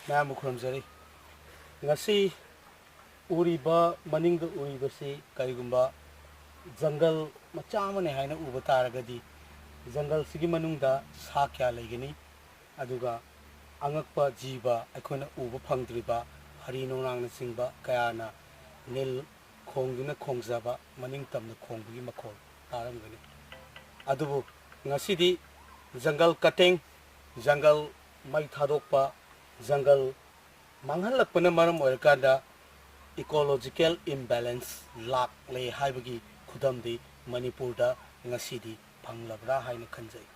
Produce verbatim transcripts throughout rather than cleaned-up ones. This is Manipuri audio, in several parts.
ꯃꯌꯥꯝꯕꯨ ꯈꯨꯔꯨꯝꯖꯔꯤ꯫ ꯉꯁꯤ ꯎꯔꯤꯕ, ꯃꯅꯤꯡꯗ ꯎꯔꯤꯕꯁꯤ ꯀꯔꯤꯒꯨꯝꯕ ꯖꯪꯒꯜ ꯃꯆꯥ ꯑꯃꯅꯤ ꯍꯥꯏꯅ ꯎꯕ ꯇꯥꯔꯒꯗꯤ, ꯖꯪꯒꯜꯁꯤꯒꯤ ꯃꯅꯨꯡꯗ ꯁꯥ ꯀꯌꯥ ꯂꯩꯒꯅꯤ? ꯑꯗꯨꯒ ꯑꯉꯛꯄ ꯖꯤꯕ, ꯑꯩꯈꯣꯏꯅ ꯎꯕ ꯐꯪꯗ꯭ꯔꯤꯕ ꯍꯔꯤ ꯅꯣꯡꯅꯥꯡꯅꯆꯤꯡꯕ ꯀꯌꯥꯅ ꯅꯤꯜ ꯈꯣꯡꯗꯨꯅ ꯈꯣꯡꯖꯕ, ꯃꯅꯤꯡ ꯇꯝꯅ ꯈꯣꯡꯕꯒꯤ ꯃꯈꯣꯜ ꯇꯥꯔꯝꯒꯅꯤ꯫ ꯑꯗꯨꯕꯨ ꯉꯁꯤꯗꯤ ꯖꯪꯒꯜ ꯀꯇꯤꯡ, ꯖꯪꯒꯜ ꯃꯩ ꯊꯥꯗꯣꯛꯄ, ꯖꯪꯒꯜ ꯃꯥꯡꯍꯜꯂꯛꯄꯅ ꯃꯔꯝ ꯑꯣꯏꯔꯀꯥꯟꯗ ecological imbalance ꯂꯥꯛꯂꯦ ꯍꯥꯏꯕꯒꯤ ꯈꯨꯗꯝꯗꯤ ꯃꯅꯤꯄꯨꯔꯗ ꯉꯁꯤꯗꯤ ꯐꯪꯂꯕ꯭ꯔꯥ ꯍꯥꯏꯅ ꯈꯟꯖꯩ꯫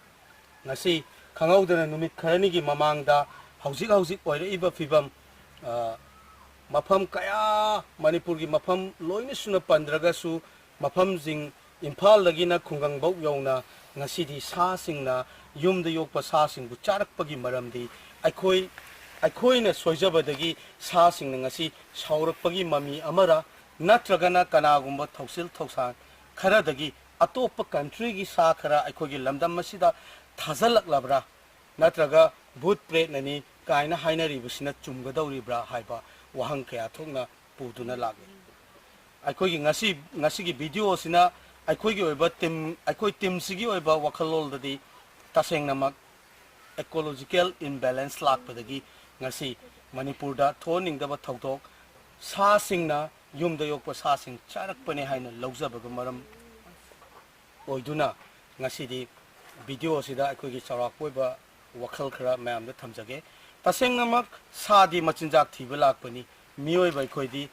ꯉꯁꯤ ꯈꯪꯍꯧꯗꯅ ꯅꯨꯃꯤꯠ ꯈꯔꯅꯤꯒꯤ ꯃꯃꯥꯡꯗ ꯍꯧꯖꯤꯛ ꯍꯧꯖꯤꯛ ꯑꯣꯏꯔꯛꯏꯕ ꯐꯤꯕꯝ, ꯑ, ꯃꯐꯝ ꯀꯌꯥ, ꯃꯅꯤꯄꯨꯔꯒꯤ ꯃꯐꯝ ꯂꯣꯏꯅ ꯁꯨꯅ ꯄꯟꯗ꯭ꯔꯒꯁꯨ, ꯃꯐꯝꯁꯤꯡ ꯏꯝꯐꯥꯜꯗꯒꯤꯅ ꯈꯨꯡꯒꯪꯐꯧ ꯌꯧꯅ ꯉꯁꯤꯗꯤ ꯁꯥꯁꯤꯡꯅ, ꯌꯨꯝꯗ ꯌꯣꯛꯄ ꯁꯥꯁꯤꯡꯕꯨ ꯆꯥꯔꯛꯄꯒꯤ ꯃꯔꯝꯗꯤ ꯑꯩꯈꯣꯏ, ꯑꯩꯈꯣꯏꯅ ꯁꯣꯏꯖꯕꯗꯒꯤ ꯁꯥꯁꯤꯡꯅ ꯉꯁꯤ ꯁꯥꯎꯔꯛꯄꯒꯤ ꯃꯃꯤ ꯑꯃꯔ, ꯅꯠꯇ꯭ꯔꯒꯅ ꯀꯅꯥꯒꯨꯝꯕ ꯊꯧꯁꯤꯜ ꯊꯧꯁꯥꯟ ꯈꯔꯗꯒꯤ ꯑꯇꯣꯞꯄ countryꯒꯤ ꯁꯥ ꯈꯔ ꯑꯩꯈꯣꯏꯒꯤ ꯂꯝꯗꯝ ꯑꯁꯤꯗ ꯊꯥꯖꯤꯜꯂꯛꯂꯕ꯭ꯔꯥ? ꯅꯠꯇ꯭ꯔꯒ ꯚꯨꯠ ꯄ꯭ꯔꯦꯠꯅꯅꯤ ꯀꯥꯏꯅ ꯍꯥꯏꯅꯔꯤꯕꯁꯤꯅ ꯆꯨꯝꯒꯗꯧꯔꯤꯕ꯭ꯔꯥ ꯍꯥꯏꯕ ꯋꯥꯍꯪ ꯀꯌꯥ ꯊꯣꯛꯅ ꯄꯨꯗꯨꯅ ꯂꯥꯛꯂꯤ꯫ ꯑꯩꯈꯣꯏꯒꯤ ꯉꯁꯤ, ꯉꯁꯤꯒꯤ video ꯑꯁꯤꯅ ꯑꯩꯈꯣꯏꯒꯤ ꯑꯣꯏꯕ team, ꯑꯩꯈꯣꯏ teamꯁꯤꯒꯤ ꯑꯣꯏꯕ ꯋꯥꯈꯜꯂꯣꯟꯗꯗꯤ ꯇꯁꯦꯡꯅꯃꯛ ecological imbalance ꯂꯥꯛꯄꯗꯒꯤ ꯉꯁꯤ ꯃꯅꯤꯄꯨꯔꯗ ꯊꯣꯛꯍꯟꯅꯤꯡꯗꯕ ꯊꯧꯗꯣꯛ, ꯁꯥꯁꯤꯡꯅ, ꯌꯨꯝꯗ ꯌꯣꯛꯄ ꯁꯥꯁꯤꯡ ꯆꯥꯔꯛꯄꯅꯦ ꯍꯥꯏꯅ ꯂꯧꯖꯕꯒ ꯃꯔꯝ ꯑꯣꯏꯗꯨꯅ ꯉꯁꯤꯗꯤ video ꯑꯁꯤꯗ ꯑꯩꯈꯣꯏꯒꯤ ꯆꯥꯎꯔꯥꯛꯄ ꯑꯣꯏꯕ ꯋꯥꯈꯜ ꯈꯔ ꯃꯌꯥꯝꯗ ꯊꯝꯖꯒꯦ꯫ ꯇꯁꯦꯡꯅꯃꯛ ꯁꯥꯗꯤ ꯃꯆꯤꯟꯖꯥꯛ ꯊꯤꯕ ꯂꯥꯛꯄꯅꯤ꯫ ꯃꯤꯑꯣꯏꯕ ꯑꯩꯈꯣꯏꯗꯤ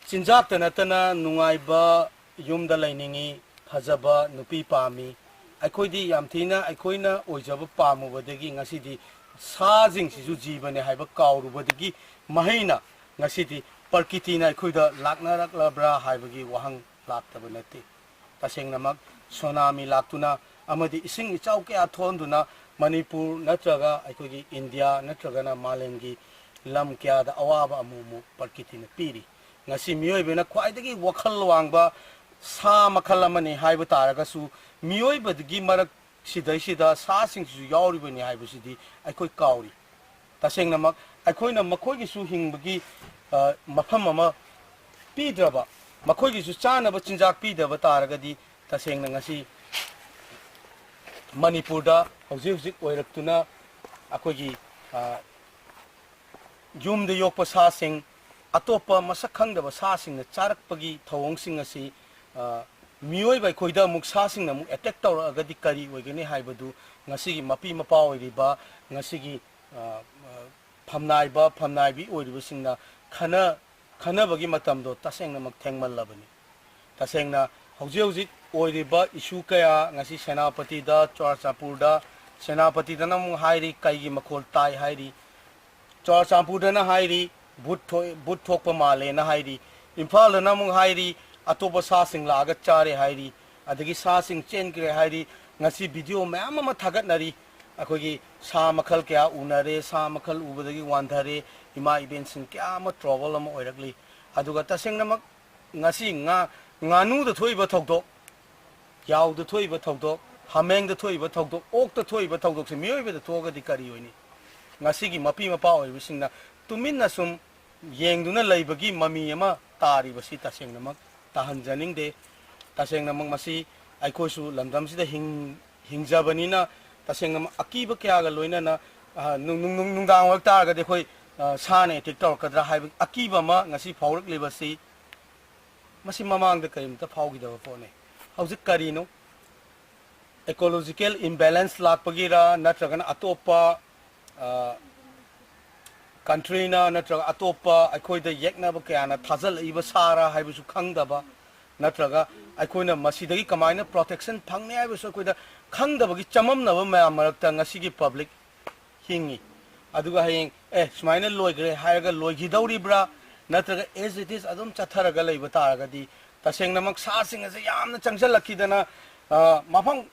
ꯆꯤꯟꯖꯥꯛꯇ ꯅꯠꯇꯅ ꯅꯨꯡꯉꯥꯏꯕ ꯌꯨꯝꯗ ꯂꯩꯅꯤꯡꯉꯤ, ꯐꯖꯕ ꯅꯨꯄꯤ ꯄꯥꯝꯃꯤ꯫ ꯑꯩꯈꯣꯏꯗꯤ ꯌꯥꯝ ꯊꯤꯅ ꯑꯩꯈꯣꯏꯅ ꯑꯣꯏꯖꯕ ꯄꯥꯝꯃꯨꯕꯗꯒꯤ ꯉꯁꯤꯗꯤ ꯁꯥꯁꯤꯡꯁꯤꯁꯨ ꯖꯤꯕꯅꯤ ꯍꯥꯏꯕ ꯀꯥꯎꯔꯨꯕꯗꯒꯤ ꯃꯍꯩꯅ ꯉꯁꯤꯗꯤ ꯄ꯭ꯔꯀꯤꯇꯤꯅ ꯑꯩꯈꯣꯏꯗ ꯂꯥꯛꯅꯔꯛꯂꯕ꯭ꯔꯥ ꯍꯥꯏꯕꯒꯤ ꯋꯥꯍꯪ ꯂꯥꯛꯇꯕ ꯅꯠꯇꯦ꯫ ꯇꯁꯦꯡꯅꯃꯛ ꯁꯣꯅꯥꯃꯤ ꯂꯥꯛꯇꯨꯅ ꯑꯃꯗꯤ ꯏꯁꯤꯡ ꯏꯆꯥꯎ ꯀꯌꯥ ꯊꯣꯛꯍꯟꯗꯨꯅ ꯃꯅꯤꯄꯨꯔ ꯅꯠꯇ꯭ꯔꯒ ꯑꯩꯈꯣꯏꯒꯤ ꯏꯟꯗꯤꯌꯥ ꯅꯠꯇ꯭ꯔꯒꯅ ꯃꯥꯂꯦꯝꯒꯤ ꯂꯝ ꯀꯌꯥꯗ ꯑꯋꯥꯕ ꯑꯃꯨꯛ ꯑꯃꯨꯛ ꯄ꯭ꯔꯀꯤꯇꯤꯅ ꯄꯤꯔꯤ꯫ ꯉꯁꯤ ꯃꯤꯑꯣꯏꯕꯅ ꯈ꯭ꯋꯥꯏꯗꯒꯤ ꯋꯥꯈꯜ ꯋꯥꯡꯕ ꯁꯥ ꯃꯈꯜ ꯑꯃꯅꯤ ꯍꯥꯏꯕ ꯇꯥꯔꯒꯁꯨ, ꯃꯤꯑꯣꯏꯕꯗꯒꯤ ꯃꯔꯛ ꯁꯤꯗꯩꯁꯤꯗ ꯁꯥꯁꯤꯡꯁꯤꯁꯨ ꯌꯥꯎꯔꯤꯕꯅꯤ ꯍꯥꯏꯕꯁꯤꯗꯤ ꯑꯩꯈꯣꯏ ꯀꯥꯎꯔꯤ꯫ ꯇꯁꯦꯡꯅꯃꯛ ꯑꯩꯈꯣꯏꯅ ꯃꯈꯣꯏꯒꯤꯁꯨ ꯍꯤꯡꯕꯒꯤ, ꯑ, ꯃꯐꯝ ꯑꯃ ꯄꯤꯗ꯭ꯔꯕ, ꯃꯈꯣꯏꯒꯤꯁꯨ ꯆꯥꯅꯕ ꯆꯤꯟꯖꯥꯛ ꯄꯤꯗꯕ ꯇꯥꯔꯒꯗꯤ, ꯇꯁꯦꯡꯅ ꯉꯁꯤ ꯃꯅꯤꯄꯨꯔꯗ ꯍꯧꯖꯤꯛ ꯍꯧꯖꯤꯛ ꯑꯣꯏꯔꯛꯇꯨꯅ ꯑꯩꯈꯣꯏꯒꯤ, ꯑ, ꯌꯨꯝꯗ ꯌꯣꯛꯄ ꯁꯥꯁꯤꯡ, ꯑꯇꯣꯞꯄ ꯃꯁꯛ ꯈꯪꯗꯕ ꯁꯥꯁꯤꯡꯅ ꯆꯥꯔꯛꯄꯒꯤ ꯊꯧꯑꯣꯡꯁꯤꯡ ꯑꯁꯤ, ꯑ, ꯃꯤꯑꯣꯏꯕ ꯑꯩꯈꯣꯏꯗ ꯑꯃꯨꯛ ꯁꯥꯁꯤꯡꯅ ꯑꯃꯨꯛ attack ꯇꯧꯔꯛꯑꯒꯗꯤ ꯀꯔꯤ ꯑꯣꯏꯒꯅꯤ ꯍꯥꯏꯕꯗꯨ ꯉꯁꯤꯒꯤ ꯃꯄꯤ ꯃꯄꯥ ꯑꯣꯏꯔꯤꯕ, ꯉꯁꯤꯒꯤ, ꯑ, ꯑ, ꯐꯝꯅꯥꯏꯕ, ꯐꯝꯅꯥꯏꯕꯤ ꯑꯣꯏꯔꯤꯕꯁꯤꯡꯅ ꯈꯟꯅ-, ꯈꯟꯅꯕꯒꯤ ꯃꯇꯝꯗꯣ ꯇꯁꯦꯡꯅꯃꯛ ꯊꯦꯡꯃꯜꯂꯕꯅꯤ꯫ ꯇꯁꯦꯡꯅ ꯍꯧꯖꯤꯛ ꯍꯧꯖꯤꯛ ꯑꯣꯏꯔꯤꯕ issue ꯀꯌꯥ ꯉꯁꯤ ꯁꯦꯅꯥꯄꯇꯤꯗ, ꯆꯨꯔꯥꯆꯥꯟꯄꯨꯔꯗ, ꯁꯦꯅꯥꯄꯇꯤꯗꯅ ꯑꯃꯨꯛ ꯍꯥꯏꯔꯤ, ꯀꯩꯒꯤ ꯃꯈꯣꯜ ꯇꯥꯏ ꯍꯥꯏꯔꯤ, ꯆꯨꯔꯥꯆꯥꯟꯄꯨꯔꯗꯅ ꯍꯥꯏꯔꯤ, ꯚꯨꯠ ꯊꯣꯛ-, ꯚꯨꯠ ꯊꯣꯛꯄ ꯃꯥꯜꯂꯦꯅ ꯍꯥꯏꯔꯤ, ꯏꯝꯐꯥꯜꯗꯅ ꯑꯃꯨꯛ ꯍꯥꯏꯔꯤ, ꯑꯇꯣꯞꯄ ꯁꯥꯁꯤꯡ ꯂꯥꯛꯑꯒ ꯆꯥꯔꯦ ꯍꯥꯏꯔꯤ, ꯑꯗꯒꯤ ꯁꯥꯁꯤꯡ ꯆꯦꯟꯈ꯭ꯔꯦ ꯍꯥꯏꯔꯤ꯫ ꯉꯁꯤ video ꯃꯌꯥꯝ ꯑꯃ ꯊꯥꯒꯠꯅꯔꯤ, ꯑꯩꯈꯣꯏꯒꯤ ꯁꯥ ꯃꯈꯜ ꯀꯌꯥ ꯎꯅꯔꯦ, ꯁꯥ ꯃꯈꯜ ꯎꯕꯗꯒꯤ ꯋꯥꯟꯊꯔꯦ, ꯏꯃꯥ ꯏꯕꯦꯟꯁꯤꯡ ꯀꯌꯥ ꯑꯃ trouble ꯑꯃ ꯑꯣꯏꯔꯛꯂꯤ꯫ ꯑꯗꯨꯒ ꯇꯁꯦꯡꯅꯃꯛ ꯉꯁꯤ ꯉꯥ-, ꯉꯥꯅꯨꯗ ꯊꯣꯛꯏꯕ ꯊꯧꯗꯣꯛ, ꯌꯥꯎꯗ ꯊꯣꯛꯏꯕ ꯊꯧꯗꯣꯛ, ꯍꯥꯃꯦꯡꯗ ꯊꯣꯛꯏꯕ ꯊꯧꯗꯣꯛ, ꯑꯣꯛꯇ ꯊꯣꯛꯏꯕ ꯊꯧꯗꯣꯛꯁꯦ ꯃꯤꯑꯣꯏꯕꯗ ꯊꯣꯛꯑꯒꯗꯤ ꯀꯔꯤ ꯑꯣꯏꯅꯤ? ꯉꯁꯤꯒꯤ ꯃꯄꯤ ꯃꯄꯥ ꯑꯣꯏꯕꯁꯤꯡꯅ ꯇꯨꯃꯤꯟꯅ ꯁꯨꯝ ꯌꯦꯡꯗꯨꯅ ꯂꯩꯕꯒꯤ ꯃꯃꯤ ꯑꯃ ꯇꯥꯔꯤꯕꯁꯤ ꯇꯁꯦꯡꯅꯃꯛ ꯇꯥꯍꯟꯖꯅꯤꯡꯗꯦ꯫ ꯇꯁꯦꯡꯅꯃꯛ ꯃꯁꯤ ꯑꯩꯈꯣꯏꯁꯨ ꯂꯝꯗꯝꯁꯤꯗ ꯍꯤꯡ-, ꯍꯤꯡꯖꯕꯅꯤꯅ ꯇꯁꯦꯡꯅꯃꯛ ꯑꯀꯤꯕ ꯀꯌꯥꯒ ꯂꯣꯏꯅꯅ, ꯑ, ꯅꯨꯡ-, ꯅꯨꯡ-, ꯅꯨꯡ-, ꯅꯨꯡꯗꯥꯡ ꯑꯣꯏꯔꯛ ꯇꯥꯔꯒꯗꯤ ꯑꯩꯈꯣꯏ, ꯑ, ꯁꯥꯅ attack ꯇꯧꯔꯛꯀꯗ꯭ꯔꯥ ꯍꯥꯏꯕ ꯑꯀꯤꯕ ꯑꯃ ꯉꯁꯤ ꯐꯥꯎꯔꯛꯂꯤꯕꯁꯤ ꯃꯁꯤ ꯃꯃꯥꯡꯗ ꯀꯔꯤꯝꯇ ꯐꯥꯎꯈꯤꯗꯕ ꯄꯣꯠꯅꯤ꯫ ꯍꯧꯖꯤꯛ ꯀꯔꯤꯅꯣ? Ecological imbalance ꯂꯥꯛꯄꯒꯤꯔ, ꯅꯠꯇ꯭ꯔꯒꯅ ꯑꯇꯣꯞꯄ, ꯑ, countryꯅ ꯅꯠꯇ꯭ꯔꯒ ꯑꯇꯣꯞꯄ ꯑꯩꯈꯣꯏꯗ ꯌꯦꯛꯅꯕ ꯀꯌꯥꯅ ꯊꯥꯖꯤꯜꯂꯛꯏꯕ ꯁꯥꯔ ꯍꯥꯏꯕꯁꯨ ꯈꯪꯗꯕ, ꯅꯠꯇ꯭ꯔꯒ ꯑꯩꯈꯣꯏꯅ ꯃꯁꯤꯗꯒꯤ ꯀꯃꯥꯏꯅ protection ꯐꯪꯅꯤ ꯍꯥꯏꯕꯁꯨ ꯑꯩꯈꯣꯏꯗ ꯈꯪꯗꯕꯒꯤ ꯆꯃꯝꯅꯕ ꯃꯌꯥꯝ ꯃꯔꯛꯇ ꯉꯁꯤꯒꯤ public ꯍꯤꯡꯉꯤ꯫ ꯑꯗꯨꯒ ꯍꯌꯦꯡ, "ꯑꯦ, ꯁꯨꯃꯥꯏꯅ ꯂꯣꯏꯈ꯭ꯔꯦ" ꯍꯥꯏꯔꯒ ꯂꯣꯏꯈꯤꯗꯧꯔꯤꯕ꯭ꯔꯥ? ꯅꯠꯇ꯭ꯔꯒ as it is ꯑꯗꯨꯝ ꯆꯠꯊꯔꯒ ꯂꯩꯕ ꯇꯥꯔꯒꯗꯤ, ꯇꯁꯦꯡꯅꯃꯛ ꯁꯥꯁꯤꯡ ꯑꯁꯦ ꯌꯥꯝꯅ ꯆꯪꯁꯤꯜꯂꯛꯈꯤꯗꯅ, ꯑ, ꯃꯐꯝ,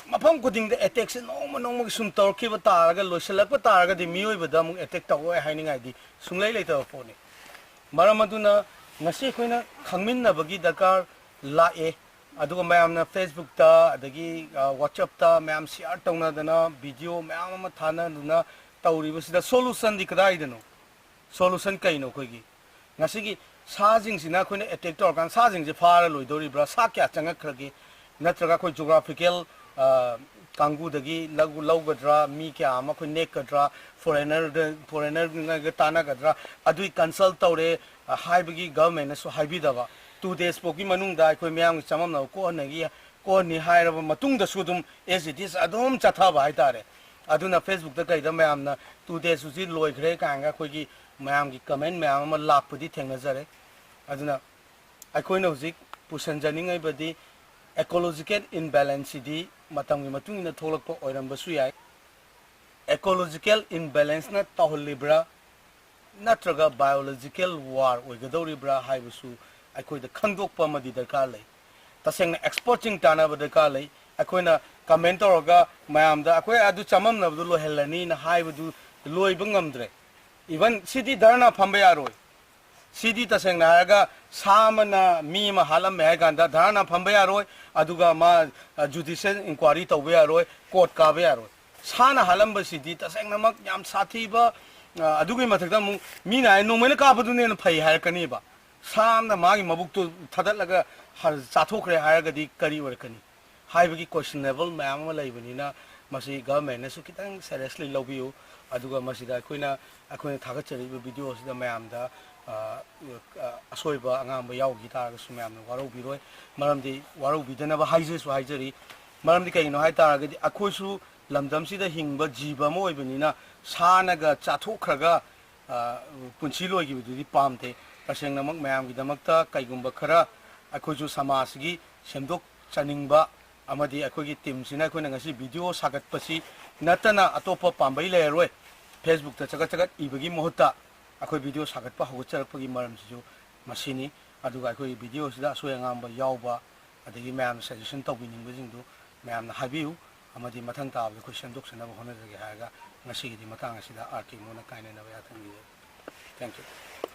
ꯃꯐꯝ ꯈꯨꯗꯤꯡꯗ attackꯁꯦ ꯅꯣꯡꯃ ꯅꯣꯡꯃꯒꯤ ꯁꯨꯝ ꯇꯧꯔꯛꯈꯤꯕ ꯇꯥꯔꯒ, ꯂꯣꯏꯁꯤꯜꯂꯛꯄ ꯇꯥꯔꯒꯗꯤ ꯃꯤꯑꯣꯏꯕꯗ ꯑꯃꯨꯛ attack ꯇꯧꯔꯣꯏ ꯍꯥꯏꯅꯤꯡꯉꯥꯏꯗꯤ ꯁꯨꯡꯂꯩ ꯂꯩꯇꯕ ꯄꯣꯠꯅꯤ꯫ ꯃꯔꯝ ꯑꯗꯨꯅ ꯉꯁꯤ ꯑꯩꯈꯣꯏꯅ ꯈꯪꯃꯤꯟꯅꯕꯒꯤ ꯗꯔꯀꯥꯔ ꯂꯥꯛꯑꯦ꯫ ꯑꯗꯨꯒ ꯃꯌꯥꯝꯅ Facebookꯇ, ꯑꯗꯒꯤ, ꯑ, WhatsAppꯇ ꯃꯌꯥꯝ share ꯇꯧꯅꯗꯅ, video ꯃꯌꯥꯝ ꯑꯃ ꯊꯥꯅꯗꯨꯅ, ꯇꯧꯔꯤꯕꯁꯤꯗ solution ꯗꯤ ꯀꯗꯥꯏꯗꯅꯣ? Solution ꯀꯩꯅꯣ ꯑꯩꯈꯣꯏꯒꯤ? ꯉꯁꯤꯒꯤ ꯁꯥꯁꯤꯡꯁꯤꯅ ꯑꯩꯈꯣꯏꯅ attack ꯇꯧꯔꯀꯥꯟꯗ ꯁꯥꯁꯤꯡꯁꯦ ꯐꯥꯔ ꯂꯣꯏꯗꯧꯔꯤꯕ꯭ꯔꯥ? ꯁꯥ ꯀꯌꯥ ꯆꯪꯉꯛꯈ꯭ꯔꯒꯦ? ꯅꯠꯇ꯭ꯔꯒ ꯑꯩꯈꯣꯏ geographical, ꯑ, ꯀꯥꯡꯕꯨꯗꯒꯤ ꯂꯧ-, ꯂꯧꯒꯗ꯭ꯔꯥ? ꯃꯤ ꯀꯌꯥ ꯑꯃ ꯑꯩꯈꯣꯏ ꯅꯦꯛꯀꯗ꯭ꯔꯥ? Foreigner ꯗ, foreigner ꯒ ꯇꯥꯟꯅꯒꯗ꯭ꯔꯥ? ꯑꯗꯨꯒꯤ consult ꯇꯧꯔꯦ, ꯑ, ꯍꯥꯏꯕꯒꯤ government ꯅꯁꯨ ꯍꯥꯏꯕꯤꯗꯕ꯫ Two days ꯐꯥꯎꯒꯤ ꯃꯅꯨꯡꯗ ꯑꯩꯈꯣꯏ ꯃꯌꯥꯝꯒꯤ ꯆꯃꯝꯅꯕ ꯀꯣꯛꯍꯟꯅꯒꯤ, ꯀꯣꯛꯍꯟꯅꯤ ꯍꯥꯏꯔꯕ ꯃꯇꯨꯡꯗꯁꯨ ꯑꯗꯨꯝ as it is ꯑꯗꯨꯝ ꯆꯠꯊꯕ ꯍꯥꯏꯇꯥꯔꯦ꯫ ꯑꯗꯨꯅ Facebook ꯇ ꯀꯩꯗ ꯃꯌꯥꯝꯅ two days ꯁꯤ ꯂꯣꯏꯈ꯭ꯔꯦ ꯀꯥꯏꯅꯒ ꯑꯩꯈꯣꯏꯒꯤ ꯃꯌꯥꯝꯒꯤ comment ꯃꯌꯥꯝ ꯑꯃ ꯂꯥꯛꯄꯗꯤ ꯊꯦꯡꯅꯖꯔꯦ꯫ ꯑꯗꯨꯅ ꯑꯩꯈꯣꯏꯅ ꯍꯧꯖꯤꯛ ꯄꯨꯁꯟꯖꯅꯤꯡꯉꯤꯕꯗꯤ ecological imbalance ꯁꯤꯗꯤ ꯃꯇꯝꯒꯤ ꯃꯇꯨꯡ ꯏꯟꯅ ꯊꯣꯛꯂꯛꯄ ꯑꯣꯏꯔꯝꯕꯁꯨ ꯌꯥꯏ꯫ Ecological imbalance ꯅ ꯇꯧꯍꯜꯂꯤꯕ꯭ꯔꯥ ꯅꯠꯇ꯭ꯔꯒ biological war ꯑꯣꯏꯒꯗꯧꯔꯤꯕ꯭ꯔꯥ ꯍꯥꯏꯕꯁꯨ ꯑꯩꯈꯣꯏꯗ ꯈꯪꯗꯣꯛꯄ ꯑꯃꯗꯤ ꯗꯔꯀꯥꯔ ꯂꯩ꯫ ꯇꯁꯦꯡꯅ expert ꯁꯤꯡ ꯇꯥꯟꯅꯕ ꯗꯔꯀꯥꯔ ꯂꯩ꯫ ꯑꯩꯈꯣꯏꯅ comment ꯇꯧꯔꯒ ꯃꯌꯥꯝꯗ ꯑꯩꯈꯣꯏ ꯑꯗꯨ ꯆꯃꯝꯅꯕꯗꯨ ꯂꯣꯏꯍꯜꯂꯅꯤꯅ ꯍꯥꯏꯕꯗꯨ ꯂꯣꯏꯕ ꯉꯝꯗ꯭ꯔꯦ꯫ Even ꯁꯤꯗꯤ ꯙꯔꯅꯥ ꯐꯝꯕ ꯌꯥꯔꯣꯏ꯫ ꯁꯤꯗꯤ ꯇꯁꯦꯡꯅ ꯍꯥꯏꯔꯒ ꯁꯥ ꯑꯃꯅ ꯃꯤ ꯑꯃ ꯍꯥꯠꯂꯝꯃꯦ ꯍꯥꯏ ꯀꯥꯟꯗ ꯙꯔꯅꯥ ꯐꯝꯕ ꯌꯥꯔꯣꯏ, ꯑꯗꯨꯒ ꯃꯥ, ꯑ, judicial inquiry ꯇꯧꯕ ꯌꯥꯔꯣꯏ, court ꯀꯥꯕ ꯌꯥꯔꯣꯏ꯫ ꯁꯥꯅ ꯍꯥꯠꯂꯝꯕꯁꯤꯗꯤ ꯇꯁꯦꯡꯅꯃꯛ ꯌꯥꯝ ꯁꯥꯊꯤꯕ, ꯑ, ꯑꯗꯨꯒꯤ ꯃꯊꯛꯇ ꯑꯃꯨꯛ ꯃꯤꯅ ꯍꯥꯏ ꯅꯣꯡꯃꯩꯅ ꯀꯥꯞꯄꯗꯨꯅ ꯍꯦꯟꯅ ꯐꯩ ꯍꯥꯏꯔꯛꯀꯅꯤꯕ꯫ ꯁꯥ ꯑꯃꯅ ꯃꯥꯒꯤ ꯃꯕꯨꯛꯇꯨ ꯊꯥꯗꯠꯂꯒ ꯍ-, ꯆꯥꯊꯣꯛꯈ꯭ꯔꯦ ꯍꯥꯏꯔꯒꯗꯤ ꯀꯔꯤ ꯑꯣꯏꯔꯛꯀꯅꯤ? ꯍꯥꯏꯕꯒꯤ questionable ꯃꯌꯥꯝ ꯑꯃ ꯂꯩꯕꯅꯤꯅ ꯃꯁꯤ government ꯅꯁꯨ ꯈꯤꯇꯪ seriously ꯂꯧꯕꯤꯌꯨ꯫ ꯑꯗꯨꯒ ꯃꯁꯤꯗ ꯑꯩꯈꯣꯏꯅ, ꯑꯩꯈꯣꯏꯅ ꯊꯥꯒꯠꯆꯔꯤꯕ video ꯑꯁꯤꯗ ꯃꯌꯥꯝꯗ, ꯑ, ꯑ, ꯑꯁꯣꯏꯕ ꯑꯉꯥꯡꯕ ꯌꯥꯎꯈꯤ ꯇꯥꯔꯒꯁꯨ ꯃꯌꯥꯝꯅ ꯋꯥꯔꯧꯕꯤꯔꯣꯏ꯫ ꯃꯔꯝꯗꯤ ꯋꯥꯔꯧꯕꯤꯗꯅꯕ ꯍꯥꯏꯖꯁꯨ ꯍꯥꯏꯖꯔꯤ꯫ ꯃꯔꯝꯗꯤ ꯀꯩꯒꯤꯅꯣ ꯍꯥꯏ ꯇꯥꯔꯒꯗꯤ ꯑꯩꯈꯣꯏꯁꯨ ꯂꯝꯗꯝꯁꯤꯗ ꯍꯤꯡꯕ ꯖꯤꯕ ꯑꯃ ꯑꯣꯏꯕꯅꯤꯅ ꯁꯥꯅꯒ ꯆꯥꯊꯣꯛꯈ꯭ꯔꯒ, ꯑ, ꯄꯨꯟꯁꯤ ꯂꯣꯏꯈꯤꯕꯗꯨꯗꯤ ꯄꯥꯝꯗꯦ꯫ ꯇꯁꯦꯡꯅꯃꯛ ꯃꯌꯥꯝꯒꯤꯗꯃꯛꯇ ꯀꯩꯒꯨꯝꯕ ꯈꯔ ꯑꯩꯈꯣꯏꯁꯨ ꯁꯃꯥꯖꯁꯤꯒꯤ ꯁꯦꯝꯗꯣꯛꯆꯅꯤꯡꯕ ꯑꯃꯗꯤ ꯑꯩꯈꯣꯏꯒꯤ team ꯁꯤꯅ ꯑꯩꯈꯣꯏꯅ ꯉꯁꯤ video ꯁꯥꯒꯠꯄꯁꯤ ꯅꯠꯇꯅ ꯑꯇꯣꯞꯄ ꯄꯥꯝꯕꯩ ꯂꯩꯔꯔꯣꯏ꯫ Facebook ꯇ ꯆꯒꯠ ꯆꯒꯠ ꯏꯕꯒꯤ ꯃꯍꯨꯠꯇ ꯑꯩꯈꯣꯏ video ꯁꯥꯒꯠꯄ ꯍꯧꯒꯠꯆꯔꯛꯄꯒꯤ ꯃꯔꯝꯁꯤꯁꯨ ꯃꯁꯤꯅꯤ꯫ ꯑꯗꯨꯒ ꯑꯩꯈꯣꯏꯒꯤ video ꯁꯤꯗ ꯑꯁꯣꯏ ꯑꯉꯥꯝꯕ ꯌꯥꯎꯕ, ꯑꯗꯒꯤ ꯃꯌꯥꯝꯅ suggestion ꯇꯧꯕꯤꯅꯤꯡꯕꯁꯤꯡꯗꯨ ꯃꯌꯥꯝꯅ ꯍꯥꯏꯕꯤꯌꯨ, ꯑꯃꯗꯤ ꯃꯊꯪ ꯇꯥꯕꯗ ꯑꯩꯈꯣꯏ ꯁꯦꯝꯗꯣꯛꯆꯅꯕ ꯍꯣꯠꯅꯖꯒꯦ ꯍꯥꯏꯔꯒ ꯉꯁꯤꯒꯤꯗꯤ ꯃꯇꯥꯡ ꯑꯁꯤꯗ R K ꯃꯣꯅ ꯀꯥꯏꯅꯅꯕ ꯌꯥꯊꯪ ꯅꯤꯖꯔꯤ꯫ Thank you꯫